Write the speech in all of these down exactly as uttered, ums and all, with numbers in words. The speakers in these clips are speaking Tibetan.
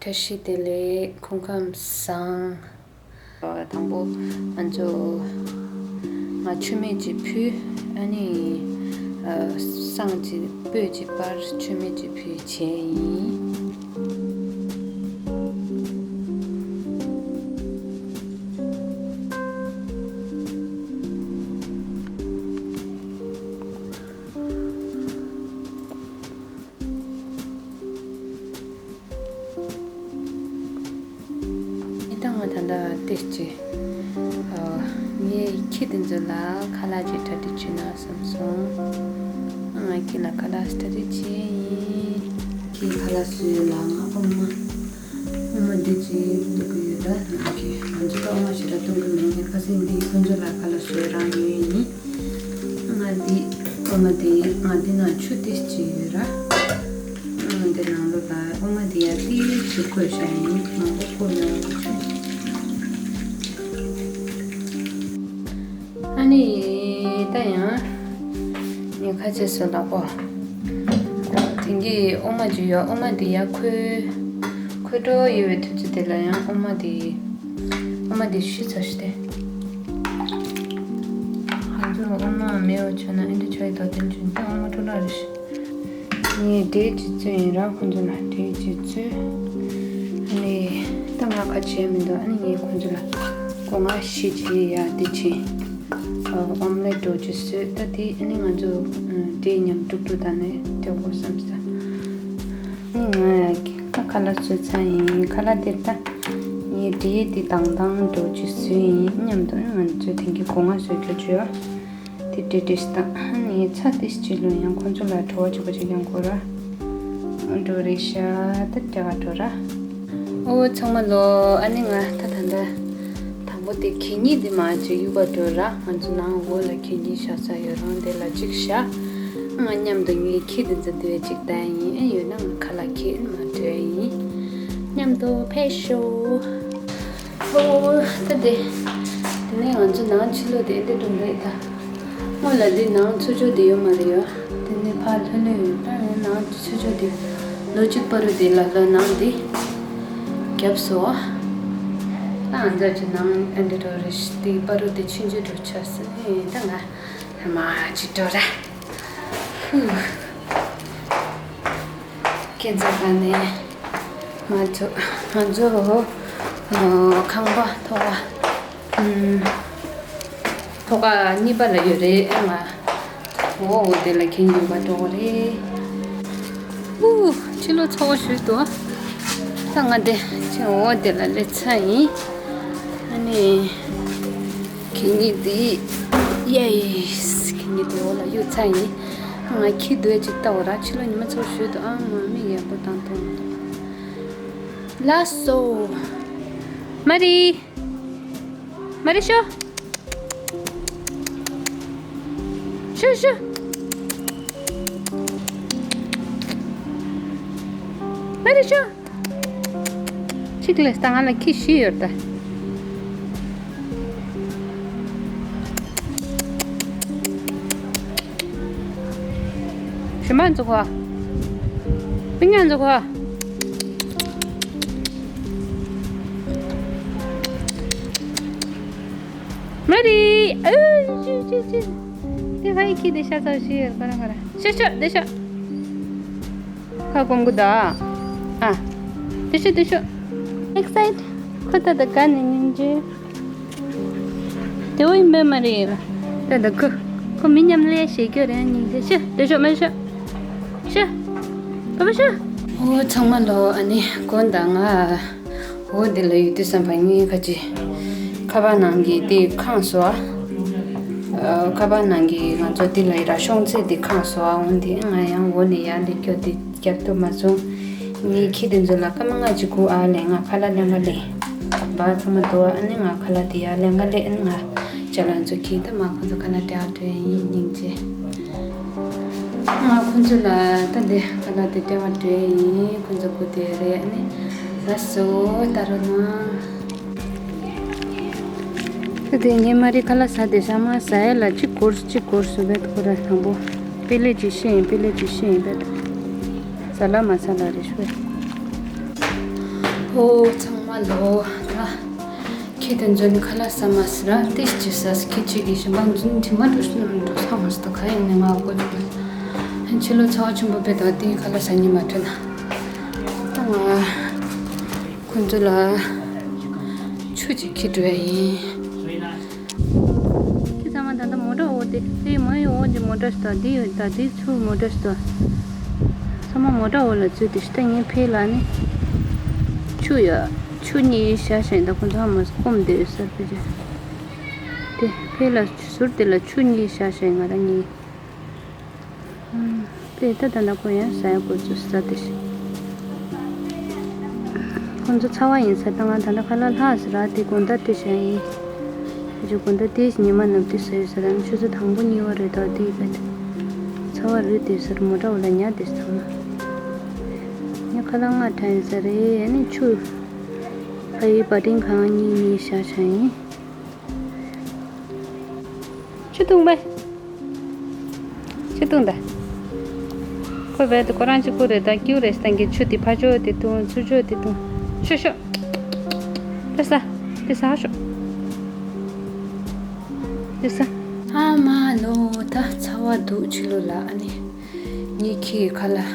བཀྲ་ཤིས་བདེ་ལེགས། སྐུ་ཁམས་བཟང་། དང་པོ་ང་ཚོ་ང་མཆོད་མེ་ཅིག་ཕུལ། ཨ་ནི་བསང་ཅིག་སྤོས་ཅིག་སྤར། མཆོད་མེ་ཅིག་ཕུལ་བྱས་ཡིན། ད་ང་ད་ལྟ་ཏེ་ཅི། ཨ། ངས་ཁྱི་དེ་ཚོ་ལ་ཁ་ལག་ཅིག་གྲ་སྒྲིག་བྱས་ན་བསམ་སོང་། ང་ཁྱི་ལ་ཁ་ལག་གྲ་སྒྲིག་བྱས་ཡིན། ཁྱི་ཁ་ལག་བཟོས་ལ་ང་ཨོ་མ། ཨོ་མ་འདི་ཅིག་འདུག་གི་ཡོད་ད། ང་གི་ང་ཚོ་ད་ཨོ་མ་ཞེ་དྲག་གཏོང་གི་མེད། ངས་ཁ་སང་འདི་ཁོ་ཚོ་ལ་ཁ་ལག་བཟོས་རང་ཡོད་ཡིན། ང་འདི་ཨོ་མ་འདི་ང་འདི་ནང་ཆུ་ཏིས་ཅིག་ཡོད་ར། ཨོ་མ་འདི་ནང་ལོགས་ལ་ཨོ་མ་འདི་ཡ་ཏིས་ཅིག་བསྐོལ་བཞག་ཡིན། མང་པོ་བསྐོལ་ཡོང་གི་ཆུ། ཨ་ནི་ད་ཡང་ངས་ཁ་ཆེ་སོ་ལགས་པོ། དེང་གི་ཨོ་མ་ཅིག་ཡོད། ཨོ་མ་འདི་ཡ་ཁོལ་ཁོལ་འགྲོ་ཡོད་པའི་དུས་ཚོད་དེ་ལ་ཡང་ཨོ་མ་འདི་ཨོ་མ་འདི་ཤི་ཚར་ཤི་སྟེ། ང་ཚོ་ཨོ་མ་མེད་པ་བྱས་ན་ཨེ་འདྲ་ཆགས་ཡི། ད་དེ་འཇོན་ཏེ་ཨོ་མ་འཕྲོ་བརླག་རེད་ཤི། ངས་འབྲས་ཅིག་བཙོས་ཡིན་ར། ཁོང་ཚོ་ལ་འབྲས་ཅིག་བཙོས། ཨ་ནི་ད་ང་ཁ་བྱས་མི་འདུག་ཨ་ནི་ངས་ཁོང་ཚོ་ལ་སྒོ་ང་བཞི་ཅིག་ཡ་དེ་བྱས། ཨོམ་ལེ་འདྲ་ཅིག་བཟོས། ད་དེ་ཨ་ནི་ང་ཚོ་འབྲས་མཉམ་དཀྲུག་དཀྲུག་བཏང་ནས་སྤྲད་དགོས་བསམ་སོང་། ཨ་ནི་ང་ཡ་ད་ཁ་ལག་བཟོས་ཚར་ཡིན། ཁ་ལག་དེ་ད་ངས་འབྲས་དེ་དྭངས་དྭངས་འདྲ་ཅིག་བཟོས་ཡིན། མཉམ་དུ་ཨ་ནི་ང་ཚོས་དེང་གི་སྒོ་ང་བཟོས་རྒྱུ་བྱོས། དེ་འདྲ་འདྲ་ཞིག་དང་། ཨ་ནི་ཚྭ་ཏིས་ཅིག་ལོན་ཡང་ཁོང་ཚོ་ལ་བྲོ་བ་བྱེད་པ་ཅིག་ཡང་དགོས་ར། འགྲོ་རེད་ཤག་ད་རྒྱ་གར་འགྲོ་ར། ཨོ་ཚང་མ་ལོ། ཨ་ནི་ང་ད་ད་ལྟ་དང་པོ་དེ་གད་སྙིགས་དེ་མར་ཅིག་གཡུག་ག་འགྲོ་ར། ང་ཚོ་ནང་འོག་ལ་གད་སྙིགས་བཞག་ས་ཡོད་རུང་དེ་ལ་ཅིག་བཞག་ང་མཉམ་དུ་ངའི་ཁྱི་དེ་ཚོ་དེ་ཅིག་བསྟན་ཡིན། ཨེ་ཡོད་ན་ང་ཁ་ལག་ཁྱི་མ་སྤྲད་ཡིན། མཉམ་དུ་ཕེབས་ཤོག་ཨོ་ད་དེ། དེ་ནས་ང་ཚོ་ནང་ཕྱི་ལོགས་དེ་འདྲ་འགྲོ་འདྲ་ཡིན་ད། སྔོན་ལ་འདི་ནང་ཚུར་ཕྱོགས་དེ་ཡོད་མ་རེད་ཡོད། དེ་ནས་ཕར་ལྷོད་ལྷོད་ཡོད། ད་ནང་ཚུར་ཕྱོགས་དེ་ལོ་གཅིག་བར་དུ་དེ་ལ་ལ་ནང་དེ་རྒྱབ་སོ། ད་ང་ཚོ་ཅི་ནང་ཨེ་འདྲ་འགྲོ་རེད། དེ་བར་དུ་དེ་ཕྱིན་ཅི་འགྲོ་ཆ་སྲིད་ནས་ད་ང་མ་ཅིག་འགྲོ་ར། ཧུ། ཁྱེད་ཚོ་ད་ནས་ང་ཚོ་ང་ཚོ་ཁང་པ་ཐོག་པ། ཨུམ། ཐོག་ཁ་གཉིས་པ་ལ་ཡོད་རེད། ཨ་ང་འོ་འོ་དེ་ལ་ཁྱེད་ཡོད་པ་འགྲོ་གི་རེད། ཨུ། ཕྱི་ལོགས་ཚ་བོ་ཞིག་འདུག་ད་ང་དེ་ཕྱི་འོ་དེ་ལ་སླེབས་ཚར་ཡིན། ཨ་ནི་ཁྱེད་གཉིས་དེ་ཡེས་ཁྱེད་གཉིས་དེ་འོ་ལ་གཡུག་ཚར་ཡིན། ང་ཁྱི་དེ་ཅིག་ལྟ་བ་ར། ཕྱི་ལོགས་ཉི་མ་ཚ་བོ་ཞིག་འདུག་ཨ་ང་མིག་ཡག་པོ་བཏང་ཐུབ་མི་འདུག་ལགས་སོ། མ་རི། མ་རི་ཤོ། ཤོ་ཤོ། མ་རི་ཤོ། ཅིག་ལས་ད་ང་ལ་ཁྱི་བཞི་ཡོད་ད། ཞུ་མ་འཛུགས་བ། པི་ཉ་འཛུགས་བ། མ་རི། ཨུ་ཅི་ཅི་ཅི། དེ་ཕ་ཡི་ཁྱི་དེ་ཤ་ཚ་ཤི་ཡོད་ཁོ་ར་ཁོ་ར། ཤ་ཤ་དེ་ཤ། ཁ་སྐོམ་གི་ད། ཨ། དེ་ཤ་དེ་ཤ། ཨེག་སའིཊ། ཁོ་ད་ད་ག་ནས་སྙིང་རྗེ། དེ་བོ་ཡིན་པས་མ་རེད། ད་ད་ཁོ། ཁོ་མི་མཉམ་ལས་བྱེད་རྒྱུ་རེད། སྙིང་རྗེ་ཤ་དེ་ཤ་མ་ཤ། ཤ། པ་པ་ཤ། ཨོ་ཚང་མ་ལོ། ཨ་ནི་དགོང་དག་ང་འོ་འདི་ལ་ཡོད་དུས་ཙམ་པ་ངའི་ཁ་ཅིག་ཁ་པར་ནང་གི་དེ་ཁེངས་སོང་ཨ། ཁ་པར་ནང་གི་ང་ཚོ་དེ་ལ་ཡི་ར་ཤོང་ཚད་དེ་ཁེངས་སོང་ཨ། འོ་འདི་ང་ཡང་འོ་ནས་ཡར་སླེབས་རྒྱུ་དེ་རྒྱབ་ཏུ་མ་སོང་། ངའི་ཁྱི་དེ་ཚོ་ལ་སྐར་མ་ལྔ་ཅིག་སྒུག་ཨ་ལས་ང་ཁ་ལག་ལེན་ག་སླེབས། བ་ཚང་མ་འདུག་ཨ་ནི་ང་ཁ་ལག་དེ་ཡར་ལེན་ག་སླེབས། ཨ་ནི་ང་ཅ་ལག་ཚོ་ཁྱི་ད་མ་ཁོ་ཚོ་ཁ་ལག་དེ་ཨ་སྤྲོད་ཡིན་སྙིང་རྗེ། ང་ཁོང་ཚོ་ལ་ད་འདི་ག་ལ་དེ་སྤྲད་པ་སྤྲད་ཡིན། ཁོང་ཚོ་སྒུག་དེ་རེད། ཨ་ནི་ལགས་སོ་ད་རུང་ན། ད་དེ་ངས་མ་རི་ཁ་ལག་ཟ་དེ་ཤ་མ་ཟ་ཡ་ལ་གཅིག་སྐོར་གཅིག་སྐོར་སུ་བེད་ཁོ་ར་དང་པོ་པི་ལེ་ཅིག་ཤེས་ཡིན། པི་ལེ་ཅིག་ཤེས་ཡིན་བེད་ཟ་ལ་མ་ཟ་ལ་རེ་ཤོད། ཨོ་ཚང་མ་ལོ། ད་ཁྱི་དེ་ཚོ་ནི་ཁ་ལག་ཟ་མ་ཟ་ར་ཏིས་ཅི་ཟ་ཁྱི་གཅིག་གིས་ཞིམ་པ་འཛིན་དྲི་མ་འགྲོ་ཤི་ནོ་འགྲོ་ས་མ་ཟ་ད་ག་ཡིན་ནི་ང་གོ་ཚོད་ཕྱི་ལོ་ཚ་བ་ཆེན་པོ་བས་ད་ཏིས་ཁ་ལག་ཟ་ཉི་མ་ཐོན་ན་ད་ང་ཁོ་ཚོ་ལ་ཆུ་གཅིག་ཁྱི་འགྲོ་ཡ་ཡིན། ཁྱེད་ཚང་མ་ད་ལྟ་མོ་ཊ་འོག་དེ་དེ་མ་ཡི་འོག་གི་མོ་ཊ་ཞིག་དང་དེ་ཡོད་ད་དེ་ཚུར་མོ་ཊ་ཞིག་དང་། ཚང་མ་མོ་ཊ་འོག་ལ་འཛུལ་དེ་ཞིག་ད་ངས་ཕེ་ལ་ནི། ཆུ་ཡ། ཆུ་གཉིས་བཞག་བཞག་ཡིན་ད་ཁོ་ཚང་མ་སྐོམ་དེ་ཡོད་ས་ཕེ་ཅེ། དེ་ཕེ་ལ་ཟུར་དེ་ལ་ཆུ་གཉིས་བཞག་བཞག་ཡིན་ང་རང་གཉིས། དཔེ་ད་ད་ལྟ་ཁོ་ཡང་ཟ་ཡ་ཁོ་ཚོ་ཟ་དེ་ཤི། ཁོ་ཚོ་ཚ་བ་ཡིན་ས་ད་ང་ད་ལྟ་ཁ་ལག་ལྷག་ཟེར་ར་དེ་དགོང་དག་དེ་བཞག་ཡིན། ཁོ་ཚོ་དགོང་དག་དེ་ཉི་མ་ནུབ་དེ་ཟ་ཡོད་ཟེར་ར་ཆུ་ཚོད་དང་པོ་གཉིས་པ་རེད་དོ་དེ་ཡིན་ས་དེ། ཚ་བ་རུད་དེ་ཟེར་མོ་ཊ་འོག་ལ་ཉལ་དེ་ཟེར་ཐང་ན། ངས་ཁ་ལག་ལྔ་དྲངས་ཡོད་ས་རེད་ཨ་ནི་ཆུ། ཕ་ཡི་བ་ཏིང་གང་གཉིས་གཉིས་བཞག་བཞག་ཡིན། ཆུ་བཏུང་པ། ཆུ་བཏུང་ད། ཁོ་བས་དུ་ཁོ་རང་གཅིག་པུ་རེད་ད་ཀྱུ་རེད་སྟངས་ཀྱི་ཆུ་དེ་ཕ་ཆོ་དེ་བཏུང་ཚུར་ཆོ་དེ་བཏུང་། ཆུ་ཤོག་དེ་ཟ། དེ་ཟ་ཤོག་དེ་ཟ། ཨ་མ་ལོ་ད་ཚ་བ་འདུག་ཕྱི་ལོ་ལ་ཨ་ནི། ངའི་ཁྱི་ཁ་ལག་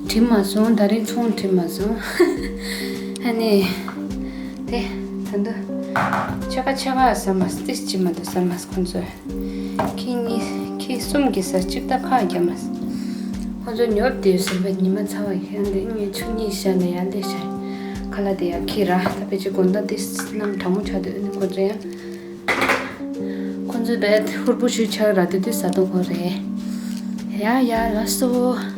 དྲི་མ་སོང་ད་རིང་ཚོང་དྲི་མ་སོང་། ཨ་ནི། དེ། ད་འདུ། ཆ་ག་ཆ་ག་ཟ་མ་སྟིས་ཅི་མ་འདུག་ཟ་མ་ཁོང་ཚོས། ཁྱི་གཉིས་ཁྱི་གསུམ་གྱི་ས་གཅིག་ད་ཁ་རྒྱབ་མ། ཁོང་ཚོ་ཉོར་དེ་ཟུར་པའི་ཉི་མ་ཚ་བ་ཡང་དེ་ངས་ཆུ་གཉིས་བཞག་ནས་ཡང་ལས་བྱ། ཁ་ལག་དེ་ཡང་ཁྱི་ར་ད་ཕལ་ཆེར་དགོང་དག་དེ་སྣང་གྲང་མོ་ཆགས་འདུག་ཨ་ནི་ཁོང་ཚོ་ཡང་། ཁོང་ཚོ་བས་ཧུར་པོ་ཞུ་ཆགས་ར་དེ་དུས་ཟ་དོ་ཁོ་རེད། ཡ་ཡ་ལགས་སོ།